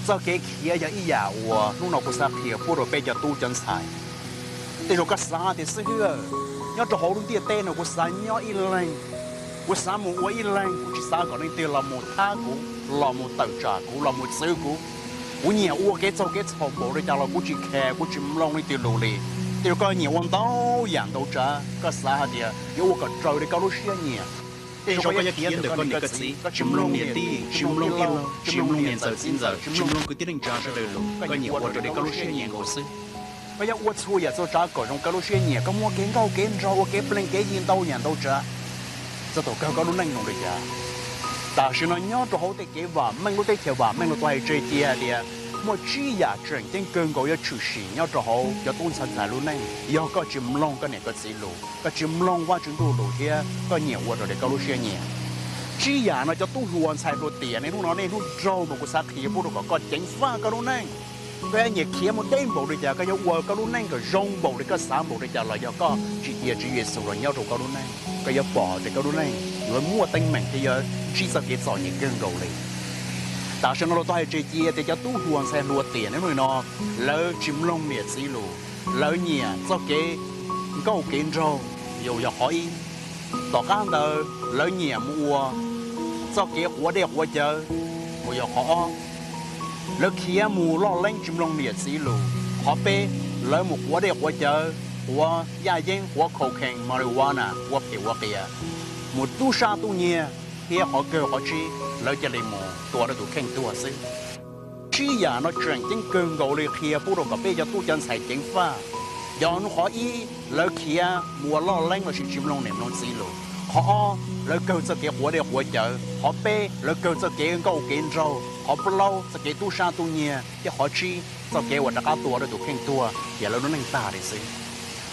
Txoj kev khiav yog ib yam uas hnub no kuv xav qhia pub rau peb cov tub cov ntxhais. Tej zaum koj xav tias xib hwb, nyob rau hauv lub ntiaj teb no kuv xav nyob ib leeg, kuv xav mus ua ib leeg, kuv tsis xav kom leej twg los mus thab kuv, los mus tawm tsam kuv, los mus txwv kuv. Kuv nyiam ua kev txaug kev txhaum npaum li cas los kuv tsis care, kuv tsis mloog leej twg lus li. Tej zaum koj nyiam ua ntau yam ntau tsav, koj xav hais tias yuav ua kom raws li koj lub siab nyiam. Tej zaum koj yuav khiav ntawm koj niam koj txiv, koj tsis mloog niam tij, tsis mloog tij laug, tsis mloog niam ntxawm txiv ntxawm, tsis mloog kwv tij neej tsa sawv daws lus, koj nyiam ua raws li koj lub siab nyiam nkaus xwb. Koj yuav ua txhua yam txhua tsav kom zoo koj lub siab nyiam, koj muaj kev nkauj kev nraug, ua kev plees kev yi ntau yam ntau tsav, txog thaum kawg koj lub neej zoo li cas? Tam sim no nyob rau hauv tej kev vam meej, lub teb chaws vam meej los tau hais tseg cia hais tias muaj tsib yam tseem ceeb kawg nkaus yuav tshwm sim nyob rau hauv cov tub ntxhais ntxhais lub neej. Yog koj tsis mloog koj niam koj txiv lus, koj tsis mloog Vajtswv ntuj lus thiab koj nyiam ua raws li koj lub siab nyiam, tsib yam no cov tub hluas ntxhais hluas tiam, niaj hnub no niaj hnub raug mas kuv xav qhia pub rau kom koj ceev faj koj lub neej. Koj yuav nyiam khiav mus deb npaum li cas, koj yuav ua koj lub neej kom zoo npaum li koj xav npaum li cas los yog koj tsis cia Tswv Yexus los nyob rau koj lub neej, koj yuav pom tias koj lub neej yuav muaj teeb meem thiab yuav ntsib txoj kev txom nyem kawg nkaus li. Tam sim no los tau hais tseg cia tias cov tub hluas ntxhais hluas tiam niaj hnub no lawv tsis mloog niam txiv lus, lawv nyiam txoj kev nkauj kev nraug, yus yog qhov ib. Tom qab ntawd lawv nyiam mus ua txoj kev quav dej quav cawv, uas yog qhov ob. Lawv khiav mus loj leeb tsis mloog niam txiv lus, qhov peb. Lawv mus quav dej quav cawv, quav yaj yeeb, quav cocaine, marijuana, ua phem ua qias, mus tub sab tub nyiag, thiab qhov kawg qhov tsib lawv cia li mus tua rau tus kheej tuag xwb. Tsib yam no tseem ceeb kawg nkaus li qhia pub rau kom peb cov tub cov ntxhais ceev faj. Yog qhov ib, lawv khiav mus ua loj leeb lossis tsis mloog niam mloog txiv lus. Qhov ob, lawv kawg txoj kev quav dej quav cawv. Qhov peb, lawv kawg txoj kev nkauj kev nraug. Qhov plaub, txoj kev tub sab tub nyiag. Thiab qhov tsib, txoj kev uas rov qab tua rau tus kheej tuag ces lawv lub neej tag li xwb.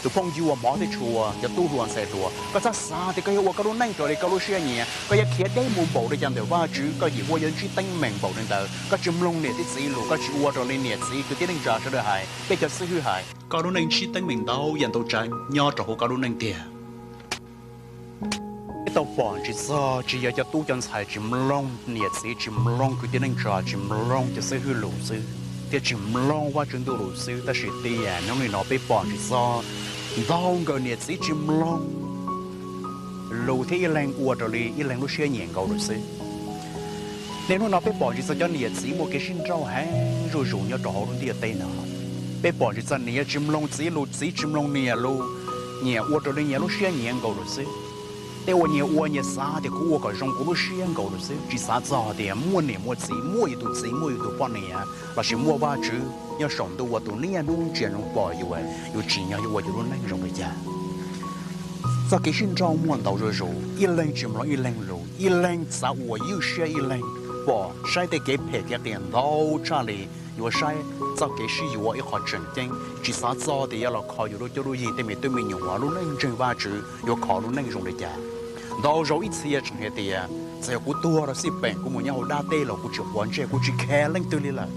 Tus phooj ywg uas hmov thiab tshua, cov tub hluas ntxhais hluas, koj txhob xav tias koj yuav ua koj lub neej raws li koj lub siab nyiam, koj yuav khiav deb mus npaum li cas ntawm Vajtswv, koj yim huab yuav ntsib teeb meem npaum li ntawd. Koj tsis mloog niam thiab txiv lus, koj tsis ua raws li niam txiv kwv tij neej tsa sawv daws hais, peb cov xib hwb hais, koj lub neej ntsib teeb meem ntau yam ntau tsav nyob rau hauv koj lub neej tiag. Peb tau pom ntshe txog tsis yog cov tub cov ntxhais tsis mloog niam txiv, tsis mloog kwv tij neej tsa, tsis mloog cov xib hwb lus xwb, thiab tsis mloog Vajtswv ntuj lus xwb, tab sis tiam hnub nim no peb pom ntshe txog ntau nkawm niam txiv tsis mloog lus thiab ib leeg ua raws li ib leeg lub siab nyiam nkaus lawm xwb. Niaj hnub no peb pom ntshe txog cov niam txiv muaj kev sib nrauj heev zuj zus nyob rau hauv lub ntiaj teb no. Peb pom ntshe txog niam tsis mloog txiv lus, txiv tsis mloog niam lus, nyiam ua raws li nyias lub siab nyiam nkaus lawm xwb. Tej uas nyias ua nyias xav tias kuv ua kom zoo kuv lub siab nkaus lawm xwb, tsis xav txog tias muaj niam muaj txiv, muaj yus tus txiv muaj yus tus poj niam lossis muaj Vajtswv nyob saum ntuj ua tus niaj hnub ntsia zoo pom yus, yus tsim nyog yuav ua yus lub neej zoo li cas. Txoj kev sib nrauj muaj ntau zuj zus, ib leeg tsis mloog ib leeg lus, ib leeg xav ua ywj siab ib leeg, pom saib tej kev phem kev qias ntau tshaj li, yuav saib txoj kev sib yuav ib qho tseem ceeb, tsis xav txog tias yuav los kho yus lub cuab lub yig tej me tub me nyuam, lub neej ntseeg Vajtswv yuav kho lub neej zoo li cas. Ntau zaus ib txhia tseem hais tias txawm yog kuv tuag rau xij peem, kuv mus nyob hauv dab teb los kuv tsis quav ntsej, kuv tsis care leej twg li lawm.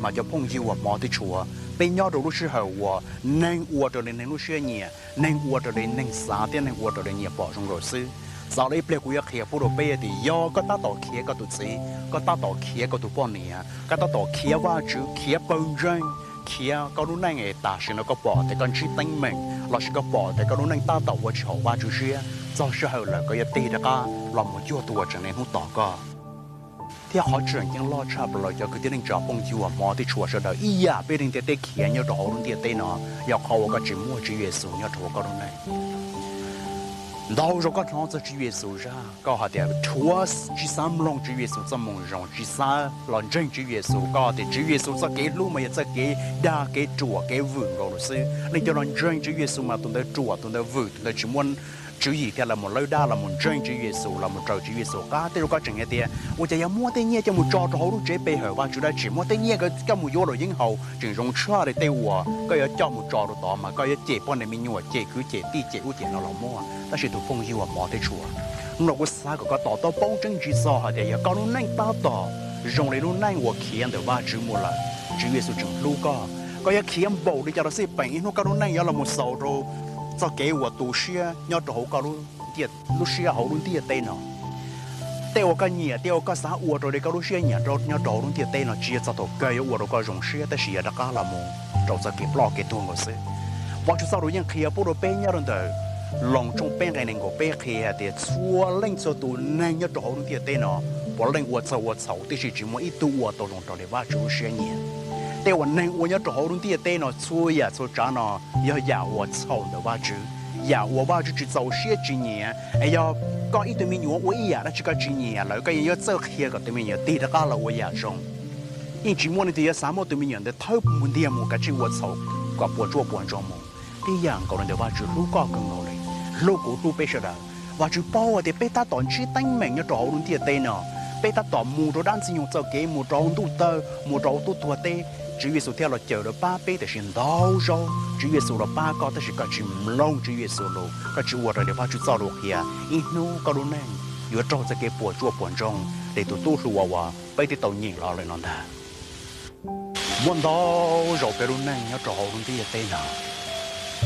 Mas cov phooj ywg uas hmov thiab tshua, peb nyob rau lub sij hawm uas neeg ua raws li neeg lub siab nyiam, neeg ua raws li neeg xav thiab neeg ua raws li nyias pom zoo nkaus xwb. Xav los ib pliag kuv yuav qhia pub rau peb tias yog koj tab tom khiav koj tus txiv, koj tab tom khiav koj tus poj niam, koj tab tom khiav Vajtswv, khiav pawg ntseeg, khiav koj lub neej es tam sim no koj pom tias koj ntsib teeb meem lossis koj pom tias koj lub neej tab tom ua tsis haum Vajtswv siab, txog sij hawm lawm koj yuav tig rov qab los mus cuag tus uas tseem niaj hnub tos koj. Thiab qhov tseem ceeb loj tshaj plaws cov kwv tij neej tsa phooj ywg uas hmov thiab tshua sawv daws, ib yam peb leeg ntiaj teb khiav nyob rau hauv lub ntiaj teb no yog qhov uas koj tsis muaj Tswv Yexus nyob rau hauv koj lub neej. Ntau zaus koj hnov txog Tswv Yexus zaj, koj hais tias thuav tsis xav mloog Tswv Yexus txoj moo zoo, tsis xav los ntseeg Tswv Yexus, koj tias Tswv Yexus txoj kev hlub mas yog txoj kev dag kev ruam kev vwm nkaus lawm xwb. Leej twg los ntseeg Tswv Yexus mas tus ntawd ruam, tus ntawd vwm, tus ntawd tsis muaj tswv yim thiab los mus lawb dab los mus ntseeg Tswv Yexus, los mus raws Tswv Yexus qab. Tej zaum koj tseem hais tias ua cas yuav muab tej nyiaj coj mus tso rau hauv lub tsev pe hawm Vajtswv dab tsi, muab tej nyiaj ko coj mus yuav luam yeeb haus tseem zoo tshaj li tej uas koj yuav coj mus tso rau tod mas koj yuav cem poj niam me nyuam, cem kwv cem tij, cem ub cem no los muaj. Tab sis tus phooj ywg uas hmov thiab tshua, hnub no kuv xav kom koj to taub paub tseeb ntsis txog hais tias yog koj lub neej tab tom zoo li lub neej uas khiav ntawm Vajtswv mus lawm, Tswv Yexus tseem hlub koj. Koj yuav khiav npaum li cas los xij peem, ib hnub koj lub neej yuav los mus xaus rau txoj kev uas tu siab nyob rau hauv koj lub siab hauv lub ntiaj teb no. Tej uas koj nyiam, tej uas koj xav ua raws li koj lub siab nyiam nyob rau hauv lub ntiaj teb no tsis yog txog thaum kawg yuav ua rau koj zoo siab, tab sis yog rov qab los mus rau txoj kev ploj kev tuag nkaus xwb. Vajtswv txoj lus yeej qhia pub rau peb nyob rau ntawm Loos tshooj peb nqe nees nkaum peb qhia tias txhua leej txhua tus neeg nyob rau hauv lub ntiaj teb no puav leej ua txhaum ua txhaum tib si, tsis muaj ib tug ua tau zoo raws li Vajtswv lub siab nyiam. Tej uas neeg ua nyob rau hauv lub ntiaj teb no txhua yam txhua tsav no yog yam uas txhaum ntawm Vajtswv, yam uas Vajtswv tsis txaus siab tsis nyiam. Es yog koj ib tug me nyuam ua ib yam dab tsi koj tsis nyiam lawm, koj yeej yuav txawj qhia kom tus me nyuam tig rov qab los ua yam zoo. Yeej tsis muaj leej twg yuav xav muab tus me nyuam ntawd thawb mus ntiag mus kav tsij ua txhaum kom puas tsuaj puas ntsoog mus. Tib yam nkaus li ntawd Vajtswv hlub koj kawg nkaus li, hlub kuv hlub peb sawv daws. Vajtswv paub hais tias peb tab tom ntsib teeb meem nyob rau hauv lub ntiaj teb no, peb tab tom mus rau dab ntxwg nyoog txoj kev, mus rau hauv ntuj tawg, mus rau hauv tub tuag teb, Tswv Yexus thiaj los cawm los pab peb. Tiam sis ntau zaus Tswv Yexus los pab koj tab sis koj tsis mloog Tswv Yexus lus, koj tsis ua raws li Vajtswv txoj lus qhia, ib hnub koj lub neej yuav raug txoj kev puas tsuaj puas ntsoog li tus tub hluas uas peb twb tau nyeem los lawm no ntag. Muaj ntau zaus peb lub neej nyob rau hauv lub ntiaj teb no,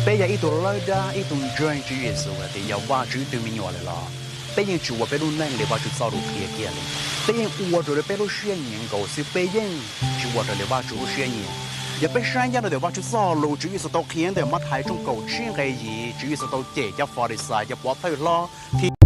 peb yog ib tug lawb dab ib tug ntseeg Tswv Yexus hais tias yog Vajtswv ib tug me nyuam lawm los peb yeej tsis ua peb lub neej li Vajtswv txoj lus qhia kiag li. Peb yeej ua raws li peb lub siab nyiam nkaus xwb, peb yeej tsis ua raws li Vajtswv lub siab nyiam. Yog peb saib nyob rau ntawm Vajtswv txoj lus, Tswv Yexus tau qhia ntawm Mathais tshooj kaum tsib nqe yim, Tswv Yexus tau cem cov Falixais, cov pov thawj hlob,